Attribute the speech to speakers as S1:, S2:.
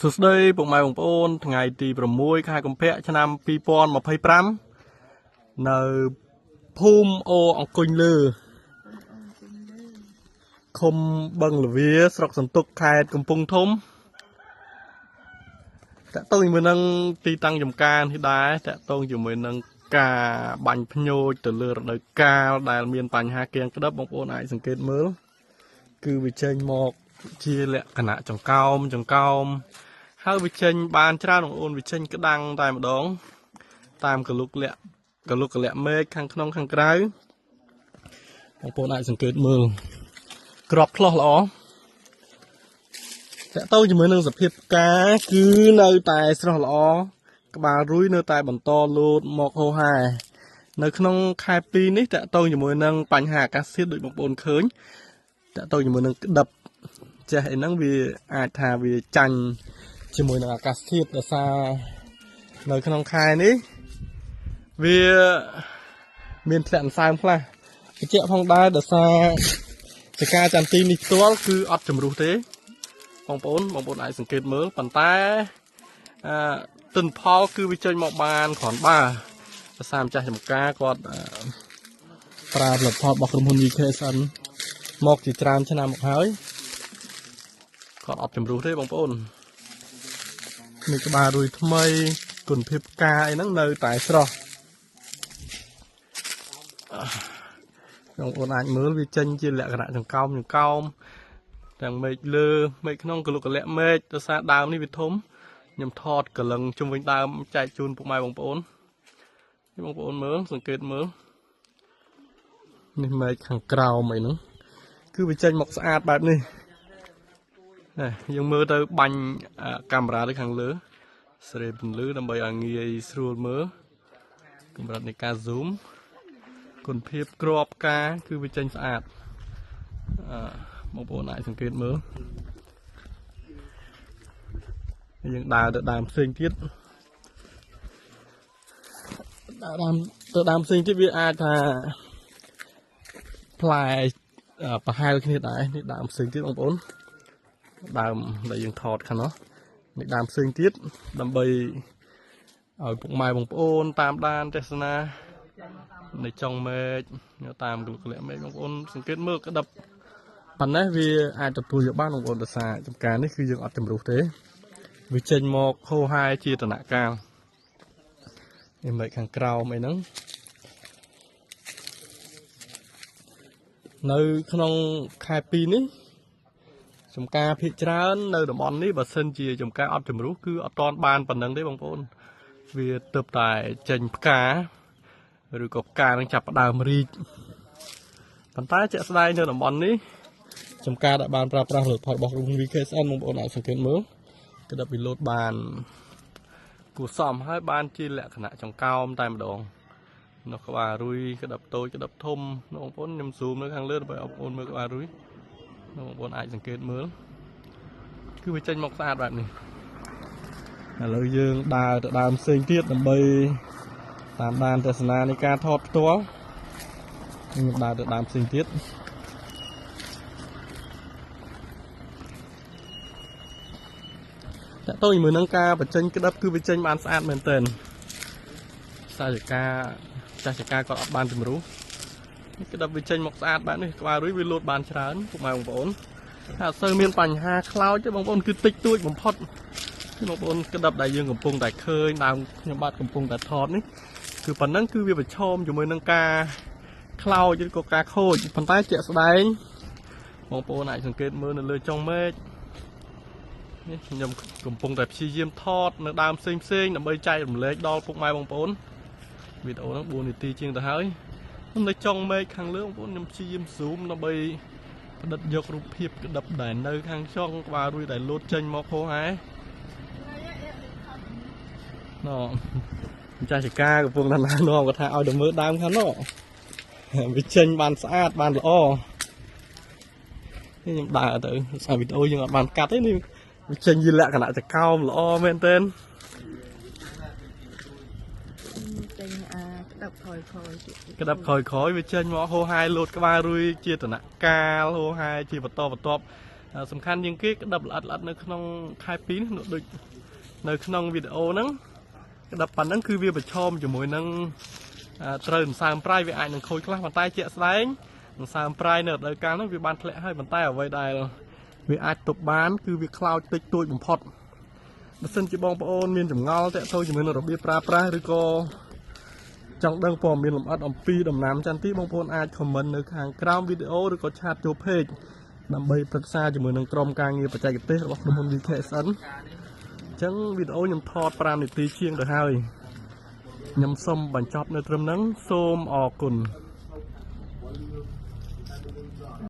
S1: សួស្តីពុកម៉ែបងប្អូនថ្ងៃទី6ខែកុម្ភៈឆ្នាំ2025នៅភូមិអូអង្គញលើឃុំបឹងល្វាស្រុកសន្ទុកខេត្តកំពង់ធំតកតងជាមួយនឹងទីតាំងចំការនេះដែរតកតងជាមួយនឹងការបាញ់ភ្ញូចទៅលើរដូវកាលដែលមានបញ្ហាគៀងក្តឹបបងប្អូនអាចសង្កេតមើលគឺវាចេញមកជាលក្ខណៈចង្កោមចង្កោមហើយវាចេញបានច្រើនបងប្អូនវាចេញក្តាំងតែម្ដងតាមកលុកលៈកលុកកលៈមេឃខាងក្នុងខាងក្រៅបងប្អូនអាចសង្កេតមើលក្របឆ្លោះល្អតើទៅជាមួយនឹងសភាពផ្កាគឺនៅតែស្រស់ល្អក្បាលរុយនៅតែបន្តលោតមកហោហែនៅក្នុងខែ2នេះតើទៅជាមួយនឹងបញ្ហាអាកាសធាតុដូចបងប្អូនឃើញតើទៅជាមួយនឹងក្តឹបចេះអីហ្នឹងវាអាចថាវាចាញ់ជាមួយនឹងអាកាសធាតុដោយសារនៅក្នុងខែនេះវាមានធ្លាក់អន្សើមខ្លះបញ្ជាក់ផងដែរដោយសារចកាចន្ទីនេះផ្ទាល់គឺអត់ជំរុះទេបងប្អូនអាចសង្កេតមើលប៉ុន្តែអឺទិន្នផលគឺវាចេញមកបានគ្រាន់បើដោយសារម្ចាស់ចំការគាត់ប្រើផលិតផលរបស់ក្រុមហ៊ុន VKSN មកជាច្រើនឆ្នាំមកហើយគាត់អត់ជំរុះទេបងប្អូននេះក្បាលរួយថ្មីគុណភាពផ្កាអីហ្នឹងនៅតែស្រស់បងប្អូនអាចមើលវាចេញជាលក្ខណៈចង្កោមចង្កោមទាំងមេឃលើមេឃក្នុងកលុកកលៈមេឃដោយសារដើមនេះវាធំខ្ញុំថតកលឹងជុំវិញដើមចែកជូនពុកម៉ែបងប្អូននេះបងប្អូនមើលសង្កេតមើលនេះមេឃខាងក្រោមអីហ្នឹងគឺវាចេញមកស្អាតបែបនេះយើងមើលទៅបាញ់កាមេរ៉ាទៅខាងលើស្រេពន្លឺដើម្បីឲ្យងាយស្រួលមើលកម្រិតនៃការ zoom គុណភាពក្របផ្កាគឺវាចេញស្អាតបងប្អូនអាចសង្កេតមើលយើងដើរទៅដើមផ្សេងទៀតដើមទៅដើមផ្សេងទៀតវាអាចថាផ្លែប្រហែលគ្នាដែរនេះដើមផ្សេងទៀតបងប្អូនដើមដែលយើងថតខាងនោះនេះដើមផ្សេងទៀតដើម្បីឲ្យពុកម៉ែបងប្អូនតាមដានទស្សនានៅចុងមេឃតាមកលុកលៈមេឃបងប្អូនសង្កេតមើលក្តឹបប៉ុណ្ណេះវាអាចទទួលយកបានបងប្អូនដោយសារចំការនេះគឺយើងអត់ជំរុះទេវាចេញមកហោហែជាតនកាលនេះមេឃខាងក្រោមអីហ្នឹងនៅក្នុងខែ2នេះចំការភាគច្រើននៅតំបន់នេះបើសិនជាចំការអត់ជំរុះគឺអត់តាន់បានប៉ុណ្ណឹងទេបងប្អូនវាទៅតែចេញផ្កាឬក៏ផ្កានឹងចាប់ផ្ដើមរីកប៉ុន្តែជាក់ស្ដែងនៅតំបន់នេះចំការដែលបានប្រើប្រាស់ផលិតផលរបស់ក្រុមហ៊ុន VKSN បងប្អូនអាចសង្កេតមើលក្តឹបវាលោតបានគួរសមហើយបានជាលក្ខណៈចង្កោមតែម្ដងនៅក្បាលរុយក្តឹបតូចក្តឹបធំបងប្អូនខ្ញុំស៊ូមនៅខាងលើដើម្បីឲ្យបងប្អូនមើលក្បាលរុយបងប្អូនអាចសង្កេតមើលគឺវាចេញមកស្អាតបែបនេះឥឡូវយើងដើរទៅដើមផ្សេងទៀតដើម្បីតាមដានទស្សនានៃការថតផ្ទាល់ខ្ញុំដើរទៅដើមផ្សេងទៀតតើតើជាមួយនឹងការបញ្ចេញក្តឹបគឺវាចេញបានស្អាតមែនទែនសាចការចាស់ចការគាត់អត់បានជំរុះក្តឹបវាចេញមកស្អាតបែបនេះក្បាលរុយវាលោតបានច្រើនពុកម៉ែបងប្អូនថាអត់សូវមានបញ្ហាខ្លោចទេបងប្អូនគឺតិចតួចបំផុតបងប្អូនក្តឹបដែលយើងកំពុងតែឃើញដើមខ្ញុំបាទកំពុងតែថតនេះគឺប៉ុណ្ណឹងគឺវាប្រឈមជាមួយនឹងការខ្លោចឬក៏ការខូចប៉ុន្តែជាក់ស្ដែងបងប្អូនអាចសង្កេតមើលនៅលើចុងមេឃនេះខ្ញុំកំពុងតែព្យាយាមថតនៅដើមផ្សេងផ្សេងដើម្បីចែករំលែកដល់ពុកម៉ែបងប្អូនវីដេអូហ្នឹង4នាទីជាងទៅហើយនៅចុងមេឃខាងលើបងប្អូនខ្ញុំព្យាយាម zoom ដើម្បីផ្ដិតយករូបភាពក្តឹបដែលនៅខាងចុងក្បាលរួយដែលលោតចេញមកហោហែណម្ចាស់ចការកំពុងតែណែនាំគាត់ថាឲ្យទៅមើលដើមខាងនោះវាចេញបានស្អាតបានល្អនេះខ្ញុំដើរទៅសារវីដេអូយើងអត់បានកាត់ទេនេះវាចេញជាលក្ខណៈចកោមល្អមែនទែន
S2: ចេញអាក្តឹបក្រោយៗ
S1: ក្តឹបក្រោយៗវាចេញមកហោហែលោតក្បាលរុយជាតនកាលហោហែជាបន្តបន្ទាប់ សំខាន់ជាងគេក្តាប់ល្អិតល្អិតនៅក្នុងខែ2នេះដូចនៅក្នុងវីដេអូហ្នឹងក្តាប់ប៉ុណ្ណឹងគឺវាប្រឈមជាមួយនឹងត្រូវសន្សើមប្រៃវាអាចនឹងខូចខ្លះប៉ុន្តែជាក់ស្ដែងសន្សើមប្រៃនៅរដូវកាលហ្នឹងវាបានធ្លាក់ហើយប៉ុន្តែអ្វីដែលវាអាចទប់បានគឺវាខ្លោចតិចតួចបំផុតបើសិនជាបងប្អូនមានចម្ងល់តាក់ទងជាមួយនឹងរបៀបប្រើប្រាស់ឬក៏ចង់ដឹងព័ត៌មានលម្អិតអំពីដំណាំចន្ទីបងប្អូនអាច comment នៅខាងក្រោមវីដេអូឬក៏ឆាតចូល page ដើម្បីប្រឹក្សាជាមួយនឹងក្រុមការងារបច្ចេកទេសរបស់ក្រុមហ៊ុន VKSN អញ្ចឹងវីដេអូខ្ញុំថត5នាទីជាងទៅហើយខ្ញុំសូមបញ្ចប់នៅត្រឹមហ្នឹងសូមអរគុណ។